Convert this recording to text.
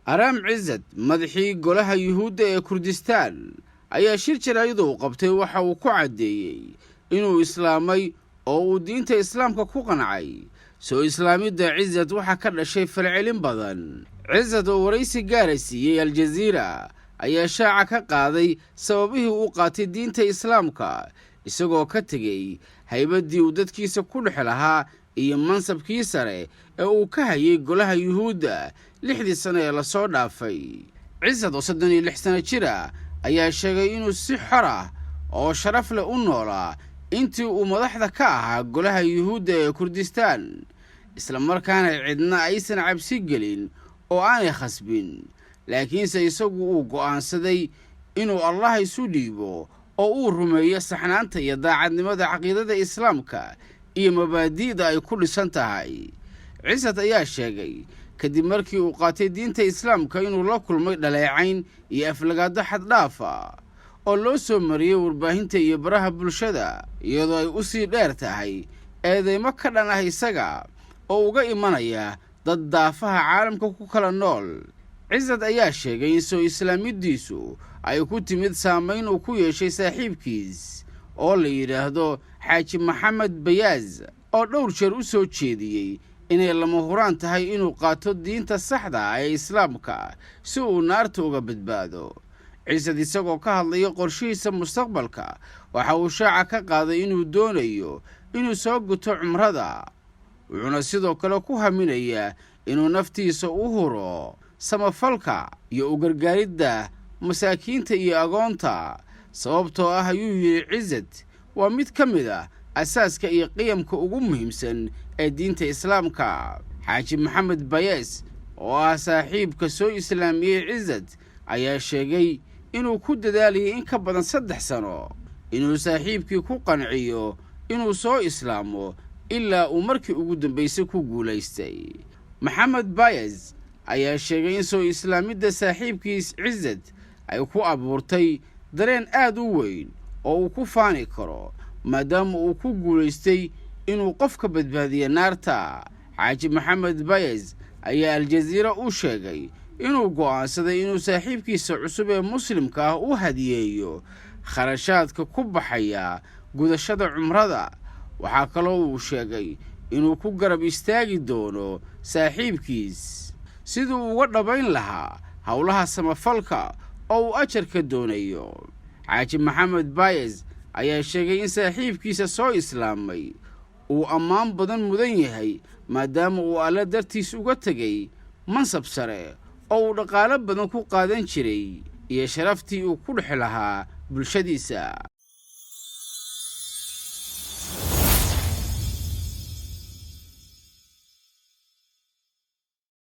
Aram Cizad, madaxii golaha Yuhuudda ee Kurdistaan, ayaa shir jaraa'id uu qabtay waxa uu ku caddeeyey inuu islaamay oo uu diinta Islaamka ku qancay. Soo islaamidda Cizad waxaa ka dhashay falcelin badan. Cizad oo waraysi gaara siiyey Aljaziira ayaa shaaca ka qaaday sababihii uu qaatay diinta Islaamka, isagoo ka tegey haybaddii uu dadkiisa ku dhex lahaa iyo mansabkii sare ee uu ka hayay golaha Yuhuudda 6dii sano ee lasoo dhaafay. Cizad oo 36 sano jir ah ayaa sheegay inuu si xor ah oo sharaf leh u noolaa intii uu madaxda ka ahaa golaha Yuhuudda ee Kurdistaan, islamarkaana cidna aysan cabsi gelin oo aanay khasbin, laakiinse isagu uu go'aansaday inuu Allah isu dhiibo oo uu rumeeyo saxnaanta iyo daacadnimada caqiidada Islaamka iyo mabaadi'da ay ku dhisan tahay. Cisad ayaa sheegay kadib markii uu qaatay diinta Islaamka inuu la kulmay dhaleecayn iyo aflagaado xaddhaafa oo loo soo mariyey warbaahinta iyo baraha bulshada, iyadoo ay u sii dheer tahay eedeymo ka dhan ah isaga oo uga imanaya dad daafaha caalamka ku kala nool. Cisad ayaa sheegay in soo islaamiddiisu ay ku timid saamayn uu ku yeeshay saaxiibkiis oo la yidhaahdo Xaaji Maxamed Bayaaz, oo dhowr jeer u soo jeediyey inay lama huraan tahay inuu qaato diinta saxda ah ee Islaamka si uu naarta uga badbaado. Cisad isagoo ka hadlaya qorshihiisa mustaqbalka waxa uu shaaca ka qaaday inuu doonayo inuu soo guto cumrada, wuxuuna sidoo kale ku haminayaa inuu naftiisa u huro samafalka iyo u gargaaridda masaakiinta iyo agoonta, sababtoo ah, ayuu yidhi Cisad, waa mid ka mid ah asaaska iyo qiyamka ugu muhiimsan ee diinta Islaamka. Xaaji Maxamed Bayees oo ah saaxiibka soo islaamiyey Cisad ayaa sheegay inuu ku dadaalayay in ka badan 3 sano inuu saaxiibkii ku qanciyo inuu soo islaamo, ilaa uu markii ugu dambaysay ku guulaystay. Maxamed Bayes ayaa sheegay in soo islaamidda saaxiibkiis Cisad ay ku abuurtay dareen aad u weyn oo uu ku faani karo, maadaama uu ku guulaystay inuu qofka badbaadiyo naarta. Xaaji Maxamed Bayes ayaa Aljaziira u sheegay inuu go'aansaday inuu saaxiibkiisa cusub ee Muslimka ah u hadiyeeyo kharashaadka ku baxaya gudashada cumrada. Waxaa kaloo uu sheegay inuu ku garab istaagi doono saaxiibkiis siduu uga dhabayn lahaa howlaha samafalka oo uu ajarka doonayo. Xaaji Maxamed Bayes ayaa sheegay in saaxiibkiisa soo islaamay uu ammaan badan mudan yahay, maadaama uu Alle dartiis uga tegay mansab sare oo uu dhaqaalo badan ku qaadan jiray iyo sharaftii uu ku dhex lahaa bulshadiisa.